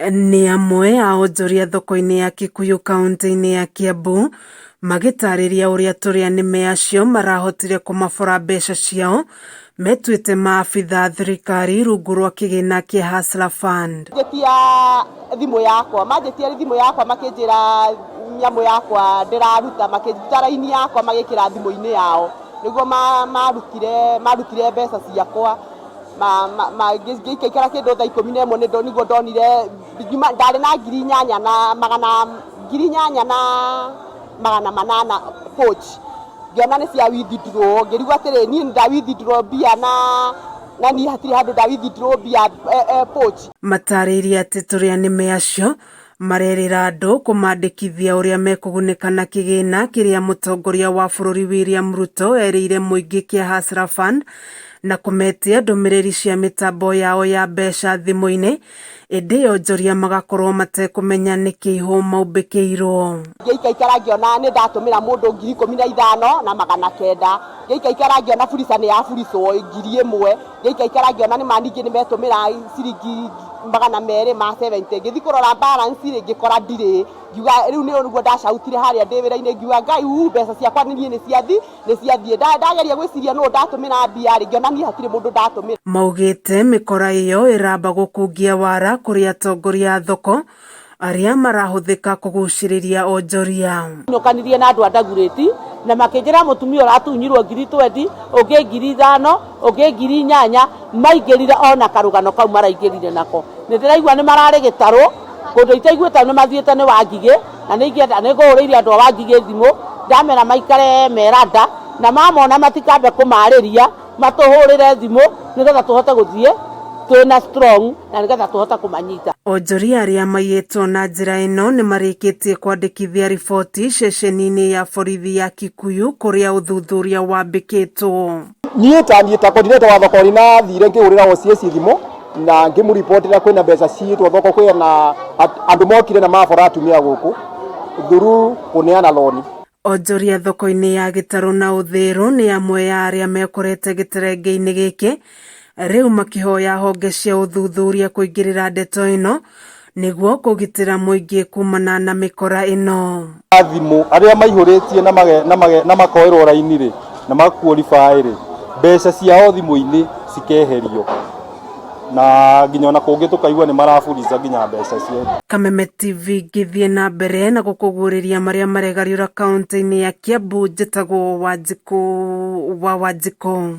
Nĩ amwe a onjoria thoko-inĩ ya Kikuyu kaunti-inĩ ya Kiambu magĩtarĩria ũrĩa tũrĩa nĩme acio marahotire kũmabora mbeca ciao metuĩte maabitha a thirikari rungu rwa kĩgĩna kĩa Hustler Fund. Njĩtia thimũ yakwa, manjĩtia thimũ yakwa makĩnjĩra nyamũ yakwa ndĩraruta, makĩruta raini yakwa magĩkĩra thimũ-inĩ yao, nĩguo marutire marutire mbeca ciakwa. Ngĩikaikara kĩndũ thaa 11 nĩguo ndonire ndarĩ na 8,800 pochi, ngĩona nĩ cia withdraw, ngĩrigwo atĩrĩ niĩ nda withdraw mbia na niĩ hatirĩ handũ nda withdraw mbia pochi. Matarĩirie atĩ tũrĩa nĩme acio marerĩra andũ kũmandĩkithia ũrĩa mekũgunĩka na kĩgĩna kĩrĩa mũtongoria wa bũrũri William Ruto erĩire mũingĩ kĩa Hustler Fund na kũmetia ndũmĩrĩri cia mĩtambo yao ya mbeca thimũ-inĩ ĩndĩ onjoria magakorwo matekũmenya nĩkĩ maumbĩkĩirwo. Ngĩikaikara ngĩona nĩ ndatũmĩra mũndũ 15,900, ngĩikaikara ngĩona Fuliza nĩ yaburicwo 1,000, ngĩikaikara ngĩona nĩ ma ningĩ nĩ metũmĩra ciringi 270, ngĩthiĩ kũrora balance rĩ ngĩkora ndirĩ, ngiuga rĩu nĩguo ndacautire harĩa ndĩ wĩra-inĩ ngiuga Ngai uu mbeca ciakwa niĩ nĩ ciathiĩ nĩ ciathiĩ, ndageria gwĩciria nũ ndatũmĩra mbia rĩ ngĩona niĩ hatirĩ mũndũ ndatũmĩra. Maugĩte mĩkora ĩyo ĩramba gũkungia wara kũrĩ atongoria a thoko arĩa marahũthĩka kũgucĩrĩria onjoria. Nyũkanirie na andũ a Dagoretti na makĩnjĩra mũtumia ũratunyirwo 20,000, ũngĩ 5,000, ũngĩ 8,000, maingĩrire ona karũgano kau maraingĩrire nako. Nĩ ndĩraigua nĩ mararĩ gĩtarũ kũndũ itaiguĩte nĩ mathiĩte nĩ Wangigĩ na nĩ ingĩenda nĩ ngũhũrĩire andũ a Wangigĩ thimũ ndamera maikare meranda na mamona matikambe kũmarĩria matũhũrĩre thimũ nĩgetha tũhote gũthiĩ twĩna strong na nĩgetha tũhote kũmanyita. Onjoria arĩa maiyĩtwo na njĩra ĩno nĩmarĩkĩtie kwandĩkithia riboti ceceni-inĩ ya borithi ya Kikuyu kũrĩa ũthuthuria wambĩkĩtwo. Niĩ ta niĩ ta coordinator wa thoko nĩ nathire ngĩhũrĩra OCS thimũ na ngĩmũribotĩra kwĩna mbeca ciĩtwo thoko kwĩna andũ mokire na mabora atumia gũkũ through kũneana loni. Onjoria thoko-inĩ ya Gĩtarũ na Ũthĩrũ nĩ amwe ya arĩa mekorete gĩterenge-inĩ gĩkĩ rĩu makĩhoya honge cia ũthuthuria kũingĩrĩra ndeto ĩno nĩguo kũgitĩra mũingĩ kumana na mĩkora ĩno. Thimũ arĩa maihũrĩtie na mage, na mage, na makoerwo raini rĩ na makuorify rĩ mbeca ciao thimũ-inĩ cikeherio na nginya ona kũngĩ tũkaigua nĩ maraburica nginya mbeca cia Kameme TV ngĩthiĩ na mbere na gũkũguũrĩria marĩa maregariũra kaunti-inĩ ya Kiambu njĩtagwo Wanjikũ wa Wanjikũ.